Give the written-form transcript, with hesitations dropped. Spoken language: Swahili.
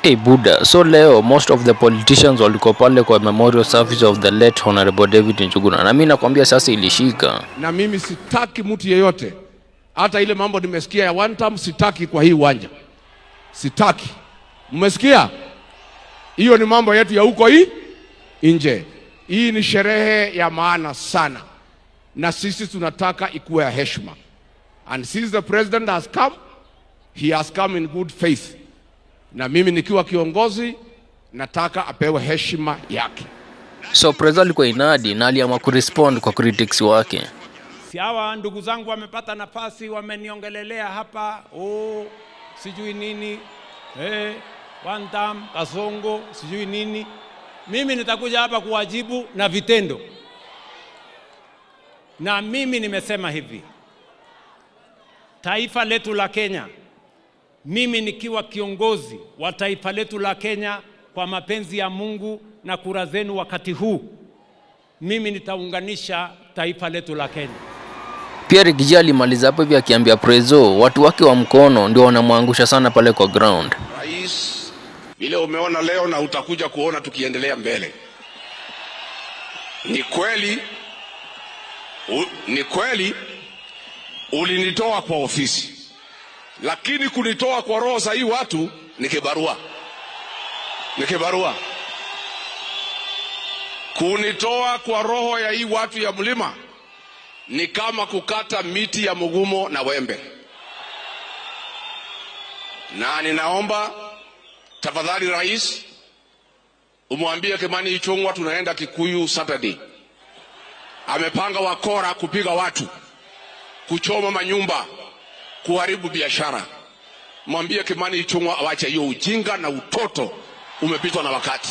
Hey Buda, so leo most of the politicians walikuwa pale kwa memorial service of the late Honorable David Njuguna, na mimi nakwambia sasa ilishika. Na mimi sitaki mtu yeyote, hata ile mambo nimesikia ya one term, sitaki kwa hii uwanja, sitaki. Mmesikia? Hiyo ni mambo yetu ya huko hii nje. Hii ni sherehe ya maana sana, na sisi tunataka ikuwe ya heshima. And since the president has come, he has come in good faith, na mimi nikiwa kiongozi nataka apewe heshima yake. So Prezo alikuwa inadi na aliamua kurespond kwa critics wake. Si hawa ndugu zangu wamepata nafasi, wameniongelelea hapa, oh, sijui nini, one term, Kasongo, sijui nini. Mimi nitakuja hapa kuwajibu na vitendo, na mimi nimesema hivi, taifa letu la Kenya, mimi nikiwa kiongozi wa taifa letu la Kenya kwa mapenzi ya Mungu na kura zenu wakati huu, mimi nitaunganisha taifa letu la Kenya. Pia Riggy G alimaliza hapo hivi akiambia Prezo watu wake wa mkono ndio wanamwangusha sana pale kwa ground. Rais, vile umeona leo na utakuja kuona tukiendelea mbele, ni kweli, ni kweli ulinitoa kwa ofisi, lakini kunitoa kwa roho za hii watu ni kibarua, ni kibarua. Kunitoa kwa roho ya hii watu ya mlima ni kama kukata miti ya mugumo na wembe, na ninaomba tafadhali rais, umwambie Kimani Ichung'wa tunaenda Kikuyu Saturday. Amepanga wakora kupiga watu, kuchoma manyumba, kuharibu biashara. Mwambie Kimani Ichung'wa awache hiyo ujinga na utoto, umepitwa na wakati.